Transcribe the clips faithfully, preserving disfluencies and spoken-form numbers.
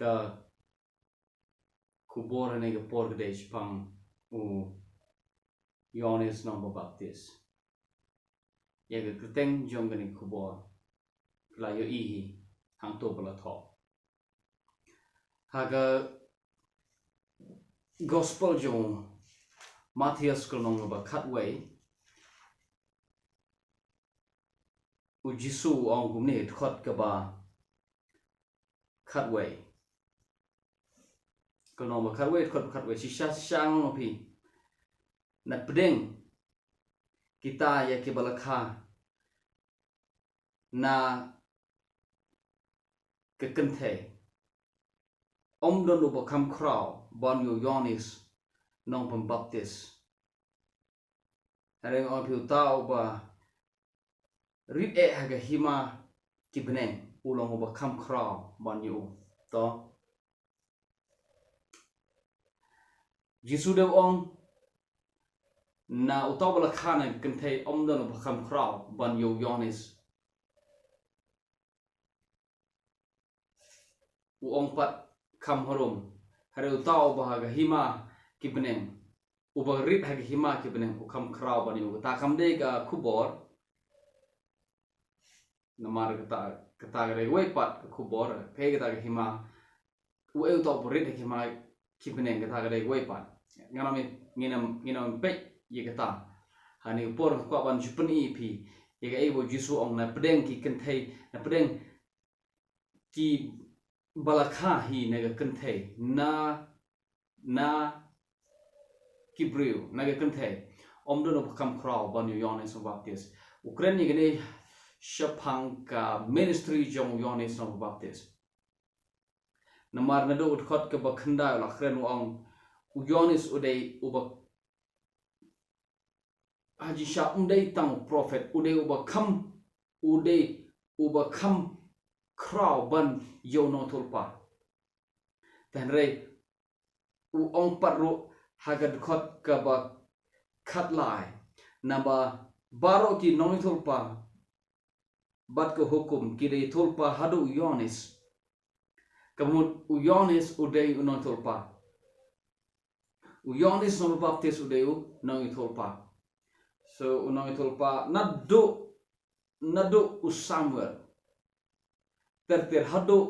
ka khubor ha kane ka por ka dei shaphang u Ïoannis Nongbaptis. Ïa ka kyrteng jong kane ka khubor phi la ïohi hi hangto ba la thoh. Ha ka gospel jong u Mathaios ka lynnong ba khatwei, u Jisu u ong kumne, dkhot kaba khatwei. Ka lynnong ba khatwei, dkhot ba khatwei. Shisha, shisha nga ong ïa phi, na pdeng kita ïa kiba la kha na ka kynthei, ym don uba kham khraw ban ïa u Ïoannis Nongpynbaptis. Hynrei nga ong ïa phi, uta uba rit eh ha ka hima ki bneng, u long uba kham khraw ban ïa u. To, Jisu dei u ong, na uta uba la kha na ka kynthei ym don uba kham khraw ban ïa u Ïoannis. U ong pat kham harum. Hynrei uta uba ha ka hima ki bneng, uba rit ha ka hima ki bneng, u kham khraw ban ïa u. Kata kam dei ka khubor. Namar kata, kata ka dei kawei pat ka khubor, phi, kata ka hima, uei uta uba rit ha ka hima ki bneng, kata ka dei kawei pat. Ngan ym, ngin ym, ngin ym peit ïa kata. Ha kane ka por nga kwah ban shu pyni ïa phi ïa kaei ba u Jisu u ong, na pdeng ki kynthei, na pdeng kiba la kha hi na ka kynthei, na, na ki briew na ka kynthei, ym don uba kham khraw ban ïa u Ïoannis Nongbaptis. U kren ïa kane shaphang ka ministry jong u Ïoannis Nongbaptis. Namar naduh u dkhot kaba khyndai u la kren, u ong, u Ïoannis u dei uba, ha jingshisha um dei tang u prophet, u dei uba kham, u dei uba kham khraw ban ïa u Nongïathuhlypa. Te hynrei u ong pat ruh ha ka dkhot kaba khatlai, naba baroh ki nongïathuhlypa bad ka hukum ki da ïathuhlypa haduh u Ïoannis. Ka mut u Ïoannis u dei u nongïathuhlypa. U Ïoannis Nongbaptis u dei u nongïathuhlypa. So u nongïathuhlypa naduh, naduh u Samuel ter ter haduh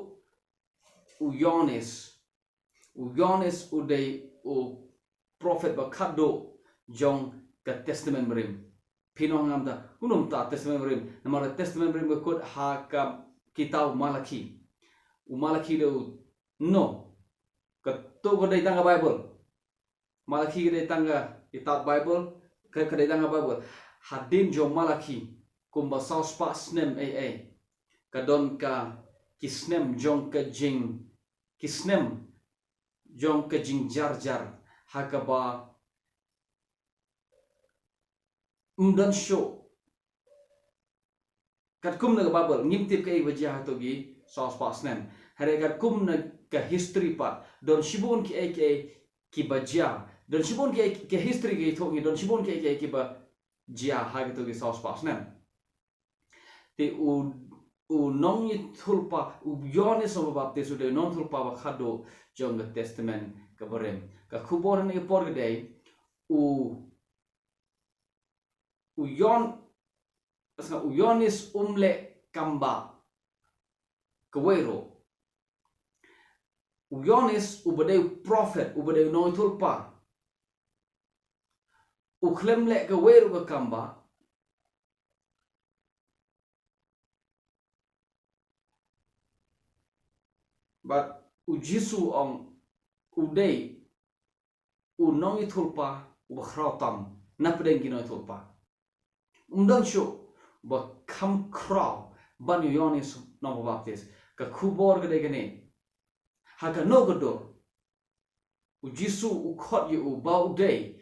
u Ïoannis. U Ïoannis u dei u prophet ba khatduh jong ka Testament Barim. Phi ong, ngam ta, kumno mynta Testament Barim? Namar ka Testament Barim ka kut ha ka kitab Malaki. U Malaki dei u no? Kato ka dei tang ka Baibl. Malaki ka dei tang ka kitab Baibl, ka, ka dei tang ka Baibl. Hadien jong Malaki kumba saw spah snem ei ei, ka don ka ki snem jong ka jing, ki snem jong ka jingjarjar ha kaba ym don shuh. Katkum na ka Baibl ngim tip kaei ba jia ha kato ki saw spah snem. Hynrei katkum na ka history pat, don shibun kiei kiei kiba jia. Don shibun kiei, ka history ka ïathuh ngi, don shibun kiei kiei kiba jia ha kato ki saw spah snem. Te u, u nongïathuhlypa, u Ïoannis Nongbaptis u dei u nongïathuhlypa ba khatduh jong ka Testament ka Barim. Ka khubor ha kane ka por ka dei u, u Ïoan, u Ïoannis um leh kam ba kawei ruh. U Ïoannis uba dei u prophet, uba dei u nongïathuhlypa, u khlem leh kawei ruh ka kam ba. Bad u Jisu u ong u dei u nongïathuhlypa uba khraw tam na pdeng ki nongïathuhlypa. Ym don shuh ba kham khraw ban ïa u Ïoannis Nongbaptis. Ka khubor ka dei kane. Ha kano ka dur u Jisu u khot ïa u ba u dei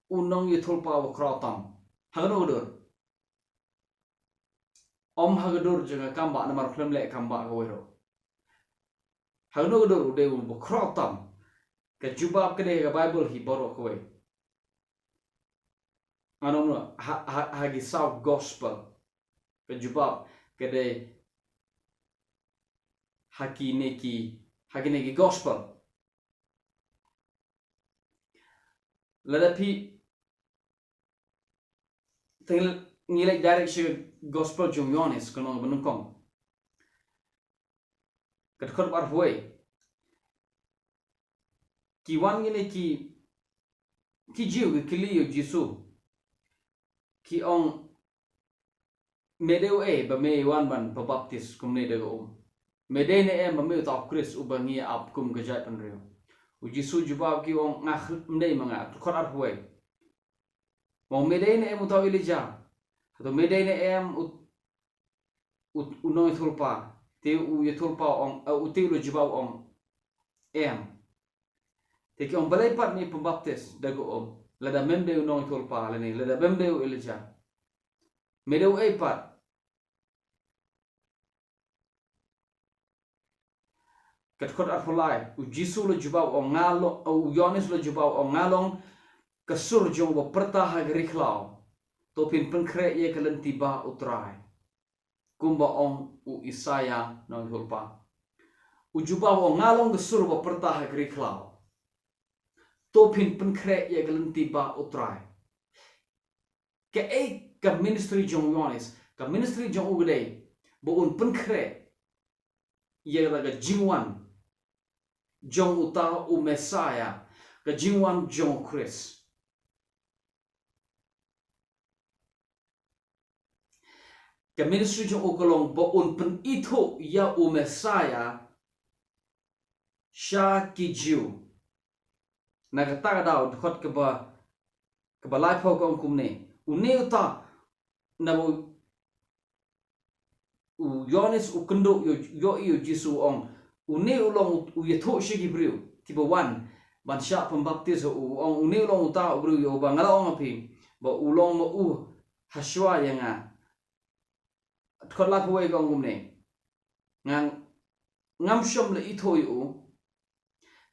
u nongïathuhlypa uba khraw tam? Ha kano ka dur? Ym ha ka dur jong ka kam ba, namar u khlem leh kam ba kawei ruh. Ha kano ka dur u dei uba khraw tam? Ka jubab ka dei ha ka Baibl hi baroh kawei. Ngan ong ha, ha, ha ki saw gospel. Ka jubab ka dei ha kine ki ha kine ki gospel. Lada phi, te ngi leit direct sha gospel jong u Ïoannis, ka long ba nyngkong. Ka dkhot ba arphew wei. Ki wan kine ki, ki Jiw ki kylli ïa u Jisu. Ki ong, me dei uei ba me wan ban pynbaptis kumne da ka um? Me dei ne em ba me uta u Khrist uba ngi ap kum ka jaitbynriew? U Jisu jubab ki ong, nga khlem dei ma nga. Dkhot arphew wei. Mo me dei ne em uta u Elijah? Hato me dei ne em u, u, u nongïathuhlypa? Te u ïathuhlypa u ong, eh, u te u la jubab u ong, em. Te ki ong, balei pat me pynbaptis da ka um, lada mem dei u nongïathuhlypa lane lada mem dei u Elijah? Me dei uei pat? Ka dkhot arphew lai, u Jisu u la jubab u ong, nga long, u Ïoannis u la jubab u ong, nga long ka sur jong uba pyrta ha ka ri khlaw. To phin pynkhreh ïa ka lynti bah u Trai, kumba ong u Isaïah nongïathuhlypa. U jubab u ong, nga long ka sur uba pyrta ha ka ri khlaw. To phin pynkhreh ïa ka lynti bah u Trai. Kaei ka ministry jong u Ïoannis? Ka ministry jong u ka dei ba un pynkhreh ïa ka jingwan jong uta u Messiah, ka jingwan jong u Khrist. Ka ministry jong u ka long ba un pynithuh ïa u Messiah sha ki Jiw. Na kata ka daw, dkhot kaba, kaba laiphew ka ong kumne. Une uta, naba u, u Ïoannis u kynduh ïoh, ïohi ïa u Jisu u ong, une u long u, u ïathuh sha ki briew kiba wan ban shah pynbaptis ha u, u ong, une u long uta u briew ïa uba nga la ong ha phi ba u long ma u hashwa ïa nga. Dkhot laiphew wei ka ong kumne. Nga, ngam shym la ithuh ïa u,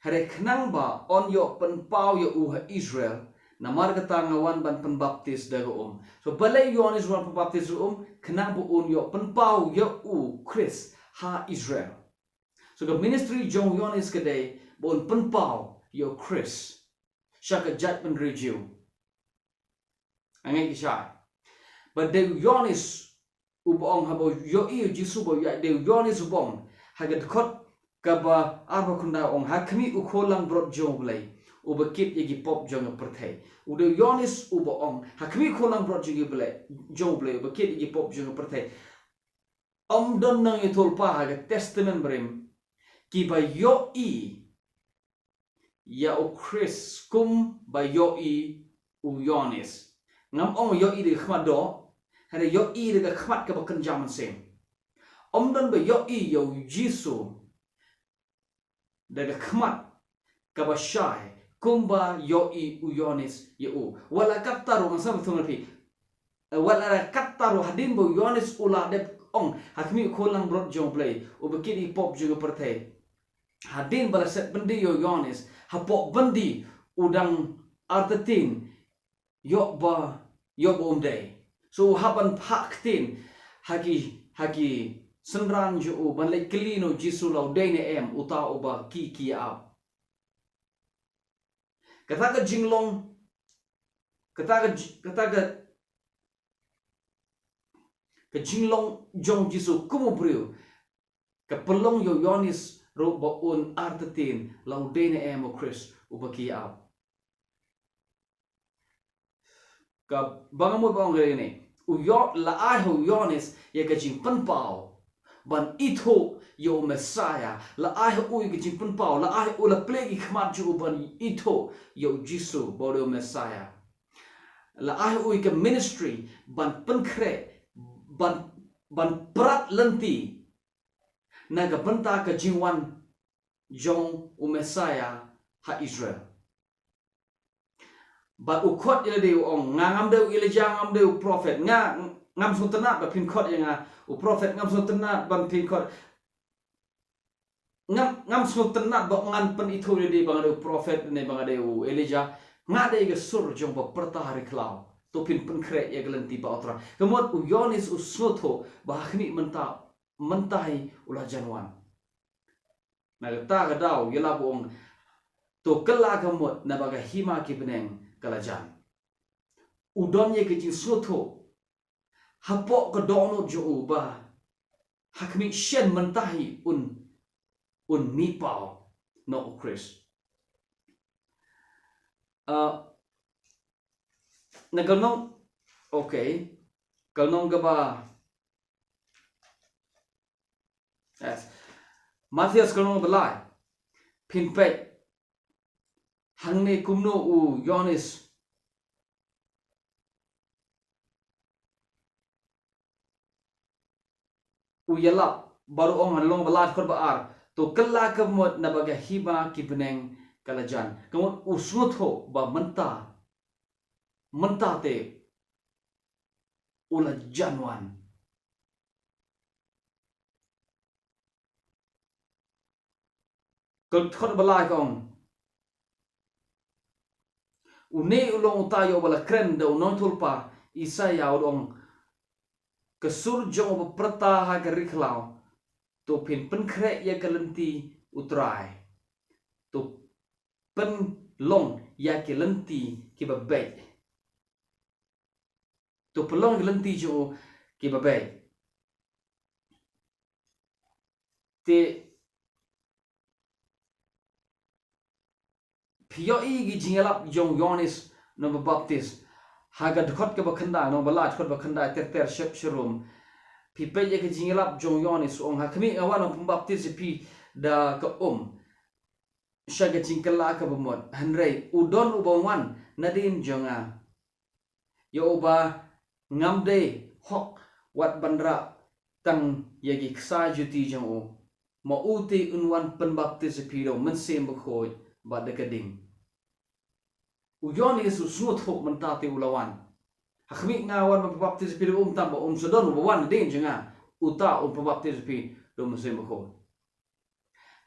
hynrei khnang ba un ïoh pynpaw ïa u ha Israel, namar kata nga wan ban pynbaptis da ka um. So balei u Ïoannis u wan pynbaptis da ka um? Khnang ba un ïoh pynpaw ïa u Khrist ha Israel. So ka ministry jong u Ïoannis ka dei ba un pynpaw ïa u Khrist sha ka jaitbynriew Jiw. Nga ngeit ki shai ba dei u Ïoannis uba ong, haba u ïohi ïa u Jisu ba u ïaid, dei u Ïoannis uba ong ha ka dkhot kaba arphew khyndai, u ong, ha khmih u khun langbrot jong U Blei uba kit ïa ki pop jong ka pyrthei. U dei u Ïoannis uba ong, ha khmih u khun langbrot jong U Blei, jong U Blei uba kit ïa ki pop jong ka pyrthei. Ym don nongïathuhlypa ha ka Testament Barim kiba ïohi ïa u Khrist kumba ïohi u Ïoannis. Ngam ong ïohi da ka khmat doh, hynrei ïohi da ka khmat kaba kynja mynsiem. Ym don ba ïohi ïa u Jisu da ka khmat kaba shai kumba ïohi u Ïoannis ïa u. Wat la katta ruh, ngan sa ïathuh ïa phi. Eh, wat la katta ruh, hadien ba u Ïoannis u la dep ong, ha khmih u khun langbrot jong U Blei uba kit ïa ki pop jong ka pyrthei, hadien ba la set byndi ïa u Ïoannis, hapoh byndi u dang artatien, ïoh ba, ïoh ba um dei. So u hap ban phah ktien ha ki, ha ki synran jong u ban leit kylli na u Jisu la u dei ne em uta uba ki, ki ïa ap. Kata ka jinglong, kata ka ji-, kata ka, ka jinglong jong u Jisu kum u briew ka pynlong ïa u Ïoannis ruh ba un artatien la u dei ne em u Khrist uba ki ïa ap. Kaba nga mut ban ong kane, u Ïo-, la ai ha u Ïoannis ïa ka jingpynpaw ban ithuh ïa u Messiah. La ai ha u ïa ka jingpynpaw, la ai ha u, la plie ki khmat jong u ban ithuh ïa u Jisu ba u dei u Messiah. La ai ha u ïa ka ministry ban pynkhreh, ban, ban prat lynti na ka bynta ka jingwan jong u Messiah ha Israel. Bad u khot ïa lade u ong, nga ngam dei u Elijah, ngam dei u prophet, nga ngam sngewtynnat ba phin khot ïa nga u prophet, ngam sngewtynnat ba phin khot, ngam, ngam sngewtynnat ba ngan pynithuh ïa lade ba nga dei u prophet ne ba nga dei u Elijah. Nga dei ka sur jong uba pyrta ha ri khlaw. To phin pynkhreh ïa ka lynti bah u Trai. Ka mut u Ïoannis u sngewthuh ba ha khmih mynta, mynta hi u la jan wan. Na kata ka daw u ïalap u ong, to kylla ka mut naba ka hima ki bneng ka la jan. U don ïa ka jingsngewthuh hapoh ka dohnud jong u ba ha khmih shen mynta hi un, un mih paw noh u Khrist. Ah, na ka lynnong, okay, ka lynnong kaba, yes. Mathaios ka lynnong kaba lai. Phin peit hangne kumno u Ïoannis u ïalap, bad u ong ha lynnong ba lai dkhot ba ar, to kylla ka mut naba ka hima ki bneng ka la jan. Ka mut u sngewthuh ba mynta, mynta te u la jan wan. Ka dkhot ba lai ka ong, une u long uta ïa uba la kren da u nongïathuhlypa Isaïah, u ong, ka sur jong uba pyrta ha ka ri khlaw, to phin pynkhreh ïa ka lynti u Trai, to pynlong ïa ki lynti kiba beit. To pynlong ki lynti jong u kiba beit. Te phi ïohi ki jingïalap jong u Ïoannis nongbaptis ha ka dkhot kaba khyndai, lynnong ba lai dkhot ba khyndai ter ter shep sharum. Phi peit ïa ka jingïalap jong u Ïoannis, u ong, ha khmih nga wan ban pynbaptis ïa phi da ka um sha ka jingkylla kaba mut, hynrei u don uba wan nadien jong nga, ïa uba ngam dei hok wat ban rah tang ïa ki ksai juti jong u. Ma u te un wan pynbaptis ïa phi da u Mynsiem Bakhuid bad da ka ding. U Ïoannis u sngewthuh mynta te u la wan. Ha khmih nga wan ban pynbaptis ïa phi da um, tang ba um sa don uba wan nadien jong nga, uta un pynbaptis ïa phi da u Mynsiem Bakhuid.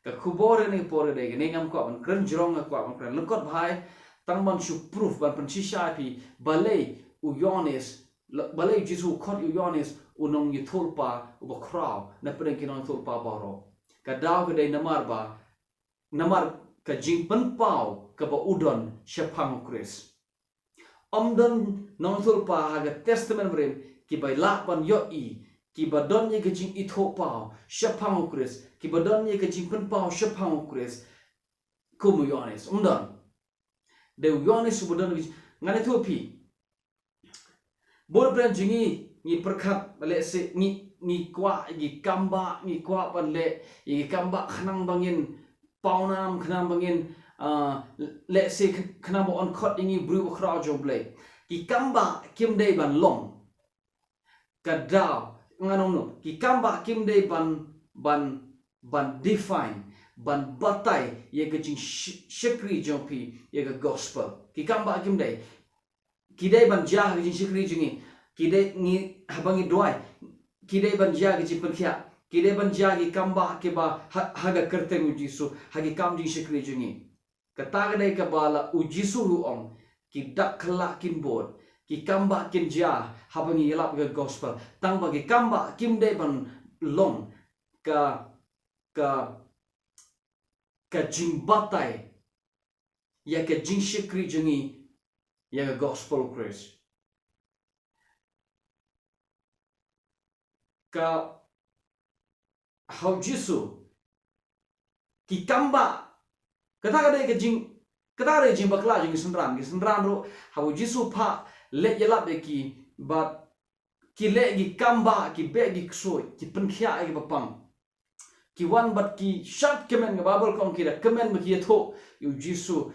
Ka khubor ïa kane ka por ka dei kane, ngam kwah ban kren jrong, nga kwah ban kren lyngkot bha, tang ban shu proof, ban pynshisha ïa phi balei u Ïoannis, balei u Jisu u khot ïa u Ïoannis u nongïathuhlypa uba khraw na pdeng ki nongïathuhlypa baroh. Ka daw ka dei namar ba, namar ka jingpynpaw kaba u don shaphang u Khrist. Ym don nongïathuhlypa ha ka Testament Barim kiba lah ban ïohi, kiba don ïa ka jingithuhpaw shaphang u Khrist, kiba don ïa ka jingpynpaw shaphang u Khrist kum u Ïoannis. Ym don. Dei u Ïoannis uba don ïa ka jing-, ngan ïathuh phi. Bun na pdeng jong ngi, ngi pyrkhat, lehse ngi, ngi kwah ïa ki kambah, ngi kwah ban leh ïa ki kambah khnang ba ngin pawnam, khnang ba ngin, ah, lehse kh-, khnang ba yn khot ïa ngi briew bakhraw jong U Blei. Ki kambah kim dei ban long. Ka daw, ngan ong no, ki kambah kim dei ban, ban, ban define, ban batai ïa ka jingsh-, shakri jong phi ïa ka gospel. Ki kambah kim dei. Ki dei ban jia ha ka jingshakri jong ngi. Ki dei ngi, haba ngi duwai, ki dei ban jia ha ka jingpynkhiah. Ki dei ban jia ha ki kambah kiba ha, ha ka kyrteng U Jisu, ha ki kam jingshakri jong ngi. Kata ka dei kaba la U Jisu u ong, ki dak khlak kin bud, ki kambah kin jia haba ngi ïalap ïa ka gospel. Tang ba ki kambah kim dei ban long ka, ka, ka jingbatai ïa ka jingshakri jong ngi ïa ka gospel U Khrist. Ka ha U Jisu, ki kambah, kata ka dei ka jing, kata ka dei ka jingbakla jong ki synran, ki synran ruh, ha U Jisu u phah leit ïalap ïa ki, bad ki leh ki kambah, ki beh ki ksuid, ki pynkhiah ïa kiba pang. Ki wan bad ki shad kmen, ka Baibl ka ong ki da kmen bad ki ïathuh ïa U Jisu,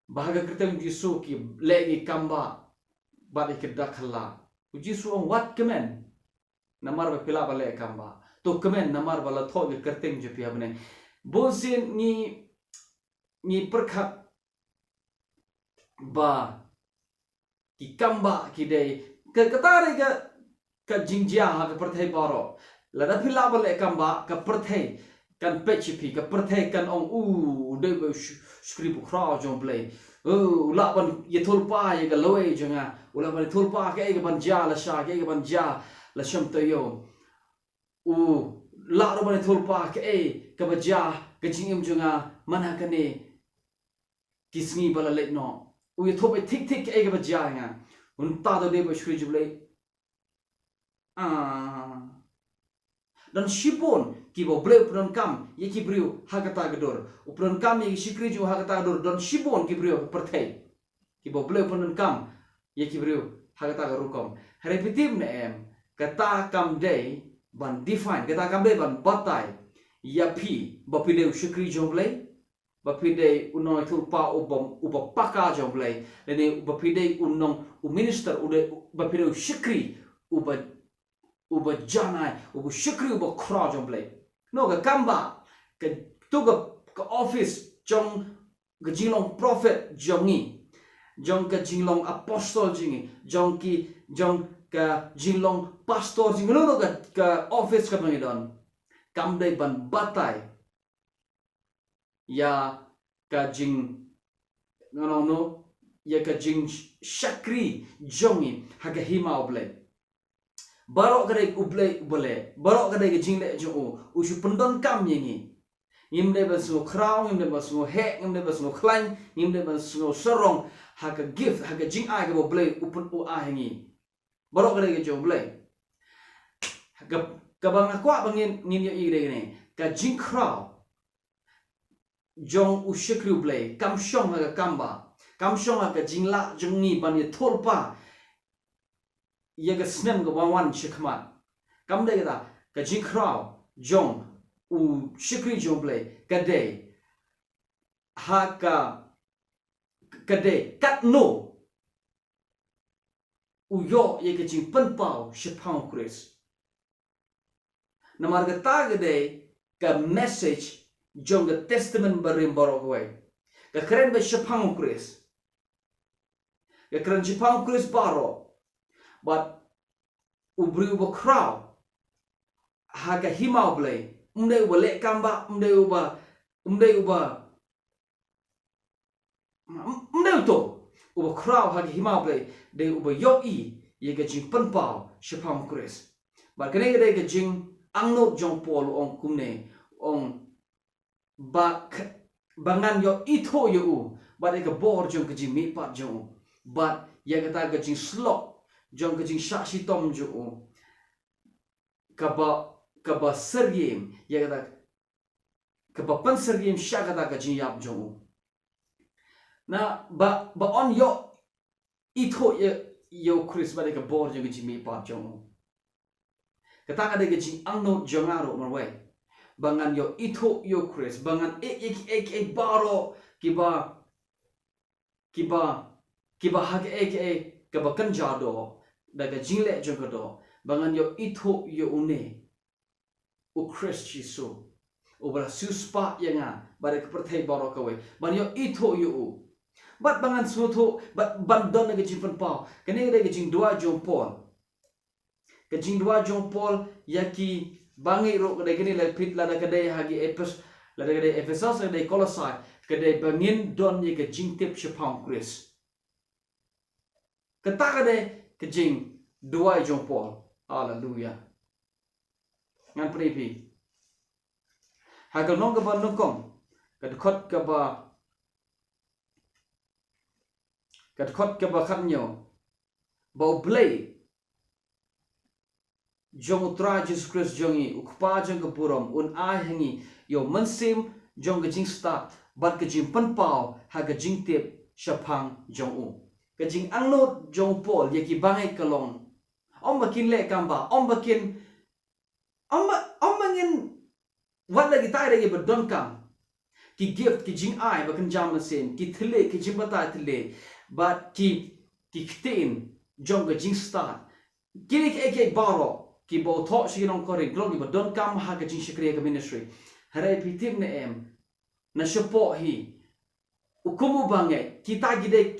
ba ha ka kyrteng U Jisu ki leh ki kambah bad ki dak khlak. U Jisu u ong wat kmen, namar ba phi lah ban leh kambah. To kmen namar ba la thoh ïa ka kyrteng jong phi ha bneng. Bunsien ngi, ngi pyrkhat ba ki kambah ki dei, ka, kata dei ka, ka jingjia ha ka pyrthei baroh. Lada phi lah ban leh kambah, ka pyrthei kan peit sha phi, ka pyrthei kan ong, u, u dei ba u sh-, shakri bakhraw jong U Blei. U, u lah ban ïathuhlypa ïa ka lawei jong nga. U lah ban ïathuhlypa kaei kaban jia lashai, kaei kaban jia la sham taïew. U lah ruh ban ïathuhlypa kaei kaba jia ka jingim jong nga man ha kane ki sngi ba la leit noh. U ïathuh beit thik thik kaei kaba jia ïa nga. Mynta to dei ba shakri jong U Blei. Ah. Don shibun kiba U Blei u pyndonkam ïa ki briew ha kata ka dur. U pyndonkam ïa ki shakri jong u ha kata ka dur. Don shibun ki briew ha ka pyrthei kiba U Blei u pyndonkam ïa ki briew ha kata ka rukom. Hynrei phi tip ne em, kata kam dei ban define, kata kam dei ban batai ïa phi ba phi dei u shakri jong U Blei, ba phi dei u nongïathuhlypa uba, uba paka jong U Blei, lane ba phi dei u nong, u minister, u dei, ba phi dei u shakri uba, uba janai, uba shakri uba khraw jong U Blei. No, ka kam ba, ka, to ka, ka office jong ka jinglong prophet jong ngi, jong ka jinglong apostle jong ngi, jong ki, jong ka jinglong pastor jong ngi, no, no, ka, ka office kaba ngi don, kam dei ban batai ïa ka jing, ngan ong no, ïa ka jingshakri jong ngi ha ka hima U Blei. Baroh ka dei U Blei, U Blei. Baroh ka dei ka jingleh jong u. U shu pyndonkam ïa ngi. Ngim dei ban sngew khraw, ngim dei ban sngew heh, ngim dei ban sngew khlaiñ, ngim dei ban sngew sarong ha ka gift, ha ka jingai kaba U Blei u pyn, u ai ha ngi. Baroh ka dei ka jong U Blei. Ka, kaba nga kwah ba ngin, ngin ïohi ka dei kane, ka jingkhraw jong u shakri U Blei kam shong ha ka kam ba, kam shong ha ka jinglah jong ngi ban ïathuhlypa ïa ka snem kaba wan shakhmat. Kam dei kata, ka jingkhraw jong u shakri jong U Blei ka dei ha ka, ka dei katno u ïoh ïa ka jingpynpaw shaphang U Khrist. Namar kata ka dei ka message jong ka Testament Barim baroh kawei. Ka kren ba shaphang U Khrist. Ka kren shaphang U Khrist baroh. Bad u briew uba khraw ha ka hima U Blei, um dei uba leh kam ba, um dei uba, um dei uba, um dei uto uba khraw ha ka hima U Blei, dei uba ïohi ïa ka jingpynpaw shaphang U Khrist. Bad kane ka dei ka jingangnud jong u Paul, u ong kumne, u ong ba, ba ngan ïohi thuh ïa u bad ïa ka bor jong ka jingmihpat jong u, bad ïa kata ka jingslok jong ka jingshah shitom jong u, kaba, kaba syriem ïa kata, kaba pynsyriem sha kata ka jingïap jong u. Na ba, ba un ïohi thuh ïa, ïa U Khrist bad ïa ka bor jong ka jingmihpat jong u. Kata ka dei ka jingangnud jong nga ruh marwei, ba ngan ïohi thuh ïa U Khrist, ba ngan ïeh ïa kiei kiei baroh kiba, kiba, kiba ha kaei kaei kaba kynja doh da ka jingleh jong ka doh, ba ngan ïohi thuh ïa une U Khrist Jisu, uba la siewspah ïa nga bad ïa ka pyrthei baroh kawei, ban ïohi thuh ïa u. Bad ba ngan sngewthuh, bad ban don ka jingpynpaw. Kane ka dei ka jingduwai jong u Paul. Ka jingduwai jong u Paul ïa ki bangeit ruh ka dei kane, la peit lada ka dei ha ki Ephes, lada ka dei Ephesos, lada ka dei Kolosai, ka dei ba ngin don ïa ka jingtip shaphang U Khrist. Kata ka dei ka jingduwai jong u Paul. Haleluya. Ngan pyni phi ha ka lynnong kaba nyngkong, ka dkhot kaba, ka dkhot kaba khathynñiew, ba U Blei jong U Trai Jisu Khrist jong ngi, U Kpa jong ka burom, un ai ha ngi ïa U Mynsiem jong ka jingstad bad ka jingpynpaw ha ka jingtip shaphang jong u. Ka jingangnud jong u Paul ïa ki bangeit ka long, ym ba kin leh kam ba, ym ba kin, ym ba, ym ba ngin, wat la kita ki dei kiba donkam ki gift, ki jingai ba kynja mynsiem, ki thylliej, ki jingbatai thylliej, bad ki, ki ktien jong ka jingstad, kine kiei kiei baroh kiba u thoh sha ki nong Korinth, ki long kiba donkam ha ka jingshakri, ha ka ministry. Hynrei phi tip ne em, na shapoh hi, u kum u bangeit, kita ki dei,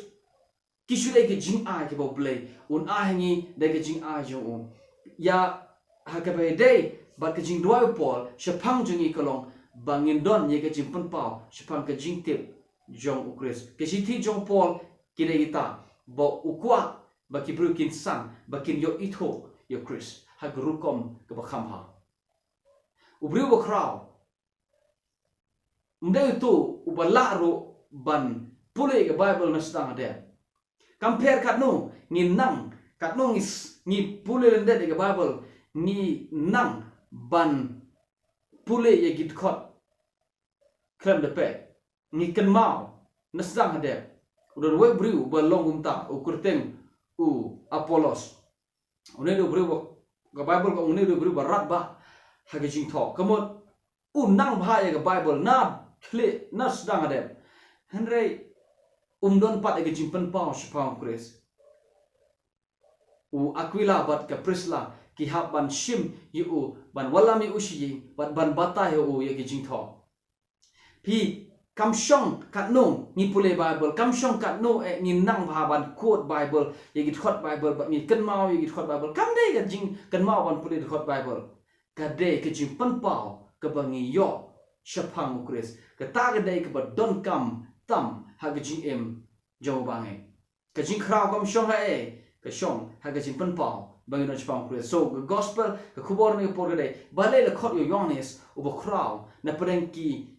ki shu dei ki jingai kiba U Blei un ai ha ngi da ka jingai jong u. Ïa, ha kaba ïadei bad ka jingduwai u Paul shaphang jong ngi ka long ba ngin don ïa ka jingpynpaw shaphang ka jingtip jong U Khrist. Ka shithi jong u Paul ki dei kita, ba u kwah ba ki briew kin san, ba kin ïohi thuh ïa U Khrist ha ka rukom kaba kham bha. U briew ba khraw ym dei uto uba lah ruh ban pule ïa ka Baibl na sdang hadien. Kam pher katno ngi nang, katno ngi s-, ngi pule lyndet ïa ka Baibl, ngi nang ban pule ïa ki dkhot khlem da peit. Ngi kynmaw na sdang hadien. U don uwei u briew uba long kumta, u kyrteng u Apollos. Une u dei u briew ba, ka Baibl ka ong une u dei u briew ba radbah ha ka jingthoh. Ka mut u nang bha ïa ka Baibl na khlieh na sdang hadien. Hynrei um don pat ïa ka jingpynpaw shaphang u Khrist. U Akwila bad ka Prisla ki hap ban shim ïa u, ban wallam ïa u sha ïing bad ban batai ïa u ïa ki jingthoh. Phi, kam shong katno ngi pule Baibl, kam shong katno eh ngi nang bha ban quote Baibl, ïa ki dkhot Baibl, bad ngi kynmaw ïa ki dkhot Baibl. Kam dei ka jingkynmaw ban pule dkhot Baibl. Ka dei ka jingpynpaw kaba ngi ïoh shaphang u Khrist. Kata ka dei kaba donkam tam ha ka jingim jong u bangeit. Ka jingkhraw kam shong ha ei, ka shong ha ka jingpynpaw ba ngi don shaphang u Khrist. So, ka gospel, ka khubor ne ka por ka dei, balei la khot ïa u Ïoannis uba khraw na pdeng ki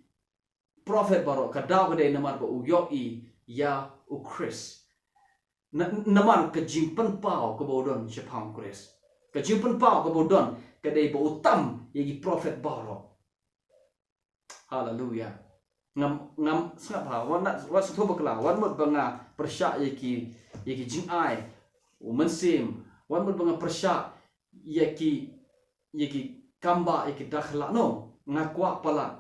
prophet baroh, ka daw ka dei namar ba u ïohi ïa u Khrist. Na, namar ka jingpynpaw kaba u don shaphang u Khrist. Ka jingpynpaw kaba u don ka dei ba u tam ïa ki prophet baroh. Haleluya. Ngam, ngam sngap ha, wat na, wat sngewthuh bakla, wat mut ba nga pyrshah ïa ki, ïa ki jingai u mynsiem, wat mut ba nga pyrshah ïa ki, ïa ki kambah, ïa ki dakhla, no, nga kwah palat.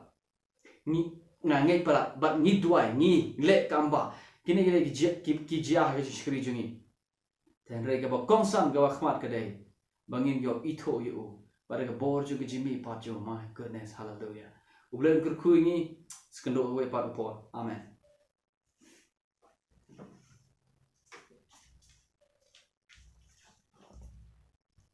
Ngi, nga ngeit palat, bad ngi duwai, ngi leh kambah. Kine ki dei ki jia, ki, ki jia ha ka jingshakri jong ngi. Te hynrei kaba kongsan kaba khmat ka dei ba ngin ïoh ithuh ïa u. Bad da ka bor jong ka jingmihpat jong u, my goodness, haleluya. U Blei un kyrkhu ïa ngi, sa kynduh kawei pat ka por. Amen.